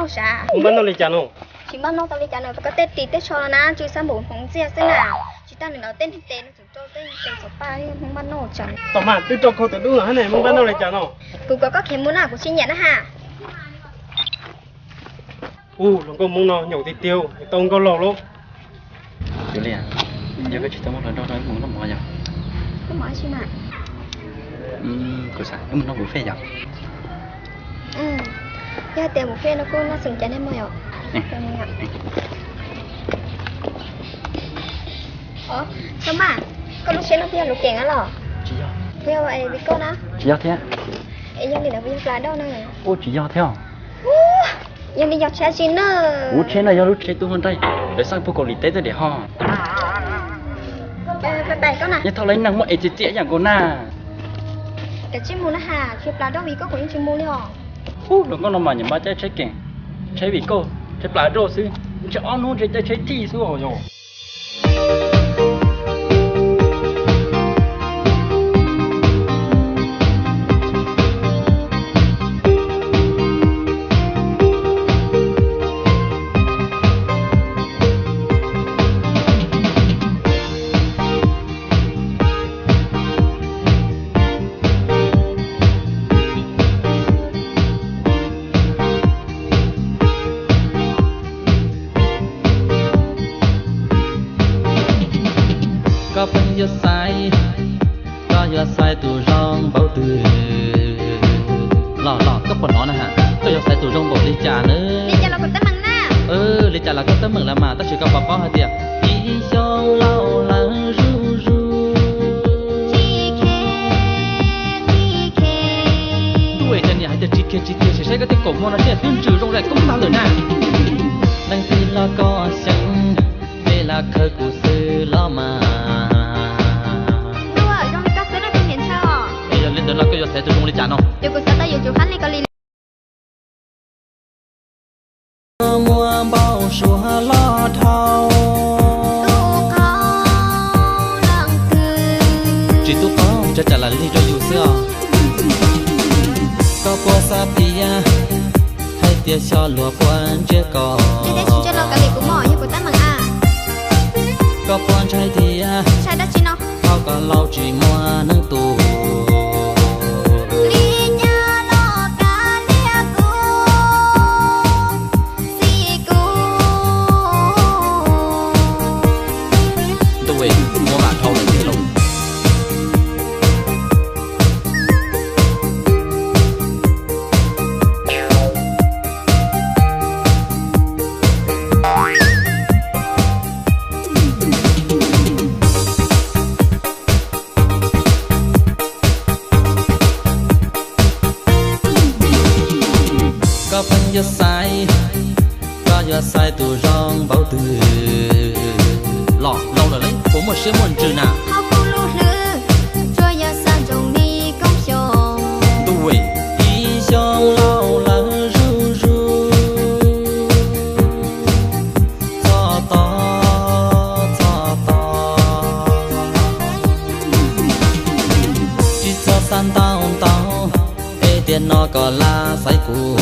Sav, Hmoob npaj noj li cas no? Tsis npaj noj tau li cas no, koj tej ris tej tsho no na, tsuas xav npaum hmoov ntxiag xwb na. Tsis tas li ntawd tej neeg tes no tseem rau tej neeg tes txawm paj Hmoob npaj noj tseem. Tom mas twb rau khau tawm dub no ne, Hmoob npaj noj li cas no? Kuv kom koj khiav mus na, kuv tsis nyiam na ha. Ub, hluas nkauj Hmoob no nyaum tiag tiag, tau nkauj laug lauj. Yog li, yog koj tsis tau muaj hluas nraug no wb mus noj mov yom? Noj mov tsis mas. Kuv xav wb mus noj buffet yom? Yog tias buffet no kuj noj xeem cas nej muaj yom? Os, Thoj Maj, koj lub siab no puas yog luv keem los? Tsis yog. Puas yog Viv Koj na? Tsis yog thiab. Es yog li ntawd puas yog Plas Dauj na? Ub, tsis yog thiab. Yog li yog tsheb tsi na? Kuv tsheb no yog lub tsheb tub hluj nraig, lawv xaj puag Kaus Lim teb tej diam ho. Yeej thaum lawv neeg muaj es txiv txiaj ib yam nkaus na. Kav tsij mus na ha, tsis Plas Dauj Viv Koj kuv yeej tsis mus li os. Ub, hluas nkauj no mas nyiam npaj caij tsheb keem, tsheb Viv Koj, tsheb Plas Dauj xwb, ntshe ob hnub ntshe caij tsheb thij xwb os yog. Koj pheej yuav xaiv, koj yuav xaiv tus zoo npaum twg los los koj puas hnov na ha, koj yuav xaiv tus zoo npaum li cas na? Li cas los koj teeb meem na. Li cas los koj teeb meem lawm mas tab sis koj puas paub hais tias ib xyoos laus lawm zuj zus. Tsis khe, tsis khe. Ntuj, cov niam hais tias tsis khe tsis khe, sim saib koj tej kaum hmo no seb twb ntsws zoo zais koob tag lawm na. Leej twg los koj xyeem, tej lam khawb kuv xwb los mas. Ntuj, zoo li koj xwb na tus niam ntxhais os. Es yog li ntawd no koj yuav xaiv tus zoo li cas no? Ces kuv xav tau yus tus qab li kos li. Muaj npau suav loj dhau. Tub qau leej twg? Tsis tub qau, tsuas tsam lam lig rau yus xwb os. Koj puas xav piav hais tias xyov luag puas ntsia koj? Koj puas ntshai tias thaum koj laus tsis muaj neeg tu? Li cas los kav liam kuv, xim kuv. Ntuj, muab vam dhau lawm thiab lauj. Koj pheej yuav xaiv, koj yuav xaiv tus zoo npaum twg los laus lawm, puas muaj siab muaj ntsws na? Hauv kuv lub hlwb tsuas yog xav ntsoov li koob xyoo. Ntuj, ib xyoos laus lawm zuj zus. Txhob tos, txhob tos, tsis txhob xav ntau ntau, es tiam no koj lam xaiv kuv.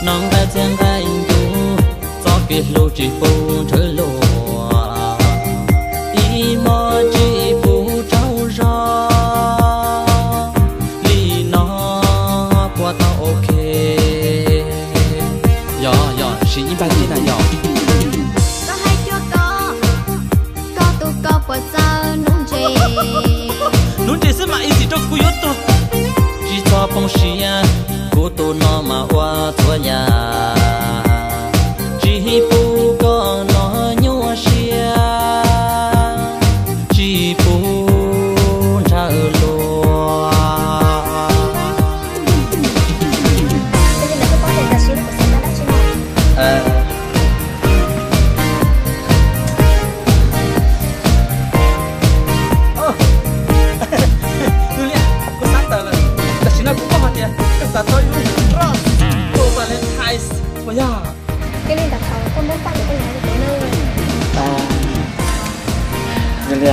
Noj nqaij txiag nqaij ncuv, txoj kev hlub tsis pub ntshaw luag, ib hmos tsis pub tsaug zog, li no puas tau ok? Yog, yog, siv ib npag tib na yog. Koj hais cuag koj, koj tus koj puas txawj nuv ntses? Nuv ntses xwb mas easy rau kuv yuav tuag. Tsis txhob poob siab, kuv tus no mas ua txhua yam, tsis pub koj no nyuaj siab, tsis pub ntshaw luag. Kuv xav tawm lawm, tam sim no kuv paub hais tias koj xav tau ib lub roj Valentine puas yog? Yog li ntawd koj muab paj kuv koj yuav li ntawd na. Yog li,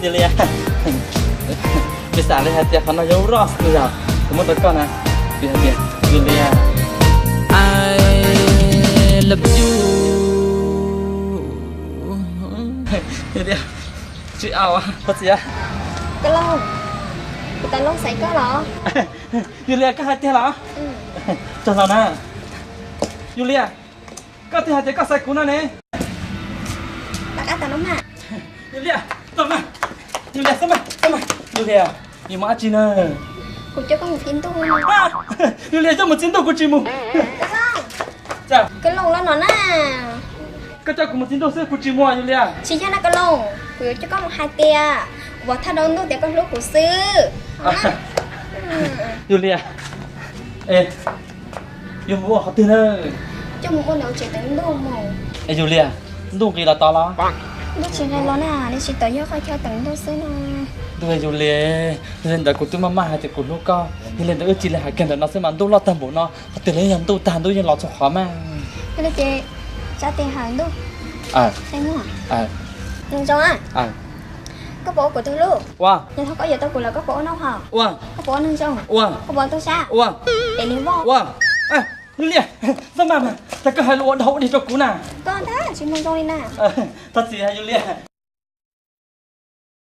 yog li, me Xav li hais tias qhov no yog lub roj xwb yog kuv muab rau koj na. Vim hais tias Yulia, I love you. Yulia, tsis au, thov txim. Koj Looj, kuv tau Looj xaiv koj los? Yulia, koj hais tiag los? Txog los na. Yulia, koj twb hais tias koj xaiv kuv no ne. Yulia, txog mas. Yulia, txog mas, txog mas. Yulia, yuav mus dab tsi na? Kuv coj koj mus txi ntuj. Yulia, coj mus txi ntuj kuv tsis mus. Koj Looj los no na. Koj coj kuv mus txi ntuj xwb kuv tsis mus Yulia. Tsis yog na Koj Looj, kuv yuav coj koj mus hais tias uas thaj rau ntuj tias koj hlub kuv xwb. Yulia, es yuav mus ua qhov twg na? Coj mus ua ntawm tsev teev ntuj mus. Es Yulia, ntuj nqis los tod los? Ntuj tsis nqis los na, nws tsis tau yog qhov chaw teev ntuj xwb no. Ntuj Yulia, yog li ntawd kuv twb maj maj hais tias kuv hlub koj, yog li ntawd wb cia li hais kiag ntawm no xwb mas ntuj loj tag npaum no, qhov twg los yeej yog ntuj tag ntuj yeej los txhua qhov mas. Yog li ces tsam tes hawm ntuj. Neeg zoo, koj puas ua kuv tus hlub? Ua. Yog thaum koj yuav tau kuv lawm koj puas ua noj haus? Ua. Koj puas ua neeg zoo? Ua. Koj puas ua tub sab? Ua. Pem li voj? Ua. Yulia, txhob mas mas, cas koj hais lus ua dhau ua dig rau kuv na. Koj ntag tsis mloog zoo li na. Thov txim Yulia.